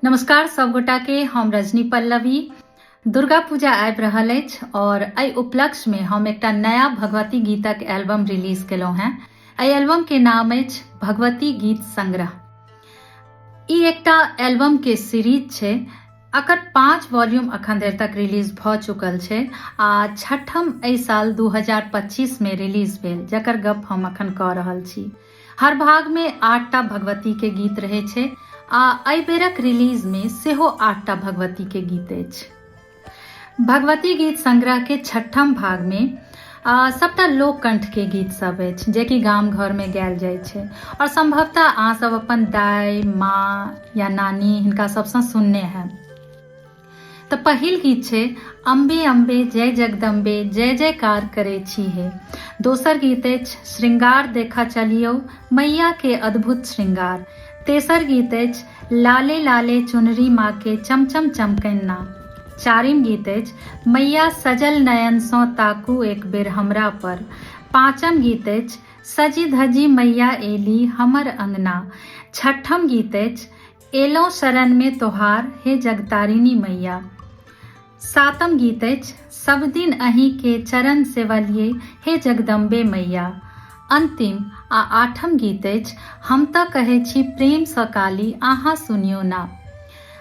नमस्कार सब गोटा के, हम रजनी पल्लवी। दुर्गा पूजा आबि रहल अछि और एहि उपलक्ष्य में हम एकटा नया भगवती गीतक एल्बम रिलीज केलहुँ हैं। एहि एल्बम के नाम अछि भगवती गीत संग्रह। ई एकटा एल्बम के सीरीज छै। एकर 5 वॉल्यूम अखन धरि तक रिलीज भऽ चुकल छै आ छठम एहि साल 2025 में रिलीज भेल, जकर गप हम अखन कऽ रहल छी। हर भाग में 8टा भगवती के गीत रहे छै आ एहि बेरक रिलीज में सेहो 8टा भगवती के गीत अछि। भगवती गीत संग्रह के छठम भाग में सबटा लोककंठ के गीत सब अछि जे कि गाम घर में गायल जाइ छै और संभवतः अहाँ सब अपन दाई, माँ या नानी हिनका सबसँ सुनने हैब। तऽ पहिल गीत छै अम्बे अम्बे जय जगदम्बे जय जयकार करे छी हे। दोसर गीत अछि श्रृंगार देखा चलियौ मैया के अद्भुत श्रृंगार। तेसर गीत अछि लाले लाले चुनरी माँ के चमचम चमकन्ना। चारिम गीत अछि मैया सजल नयन सँ ताकू एक बेर हमरा पर। पाँचम गीत अछि सजी धजी मैया एली हमर अंगना। छठम गीत अछि एलहुँ शरण में तोहार हे जगतारिणी मैया। सातम गीत अछि सब दिन अहीं के चरण सेवलिए हे जगदम्बे मैया। अंतिम आ आठम गीत अछि हम तऽ कहै छी प्रेम सँ काली अहाँ सुनियो ना।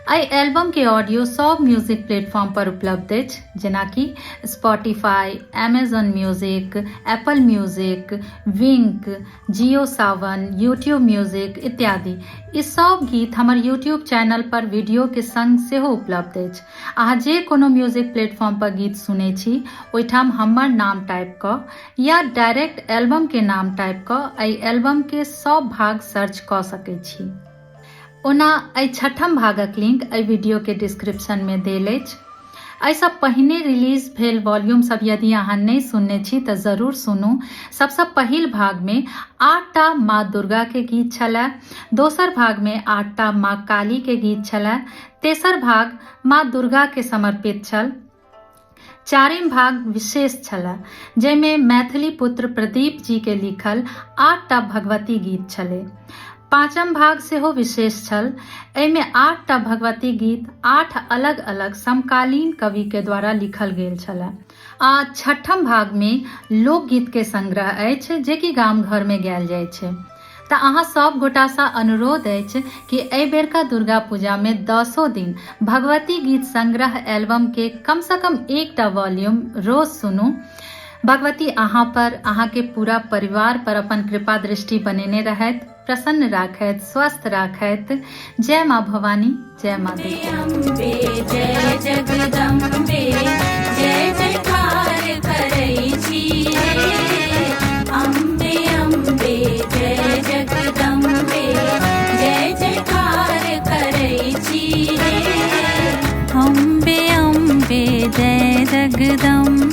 एहि एल्बम के ऑडियो सब म्यूजिक प्लेटफॉर्म पर उपलब्ध अछि, जेनाकि Spotify, Amazon music, Apple music, Wynk, Jio Saavn, YouTube music इत्यादि। ई सब गीत हमर यूट्यूब चैनल पर वीडियो के संग सेहो उपलब्ध अछि। अहाँ जे कोनो म्यूजिक प्लेटफॉर्म पर गीत सुनै छी, ओहिठाम हमर नाम टाइप कऽ या डायरेक्ट एल्बम के नाम टाइप कऽ एहि एल्बम के सब भाग सर्च कऽ सकै छी। ओना एहि छठम भागक लिंक एहि वीडियो के डिस्क्रिप्शन में देल अछि। एहिसँ पहिने रिलीज भेल वॉल्यूम सब यदि अहाँ नहि सुनने छी तऽ जरूर सुनू। सबसँ पहिल भाग में 8टा माँ दुर्गा के गीत छलए, दोसर भाग में 8टा माँ काली के गीत छलए, तेसर भाग माँ दुर्गा के समर्पित छल, चारिम भाग विशेष छलए जाहिमे मैथिली पुत्र प्रदीप जी के लिखल 8टा भगवती गीत छलै। पाँचम भाग सेहो विशेष छल। एहिमे 8टा भगवती गीत 8 अलग अलग समकालीन कवि के द्वारा लिखल गेल छलए। आ छठम भाग में लोकगीत के संग्रह अछि जे कि गाम घर में गायल जाइ छै। तऽ अहाँ सब गोटासँ अनुरोध अछि कि एहि बेरका दुर्गा पूजा में 10 दिन भगवती गीत संग्रह एल्बम के कम से कम एकटा वॉल्यूम रोज सुनू। भगवती अहाँ पर, अहाँ के पूरा परिवार पर अपन कृपा दृष्टि बनेने रहथि, प्रसन्न राखथि, स्वस्थ राखथि। जय माँ भवानी, जय माँ दुर्गा। अम्बे जय जगदम्बे जय जयकार करै छी रे। अम्बे अम्बे जय जगदम्बे जय जयकार करै छी रे। अम्बे अम्बे जय जगदम्बे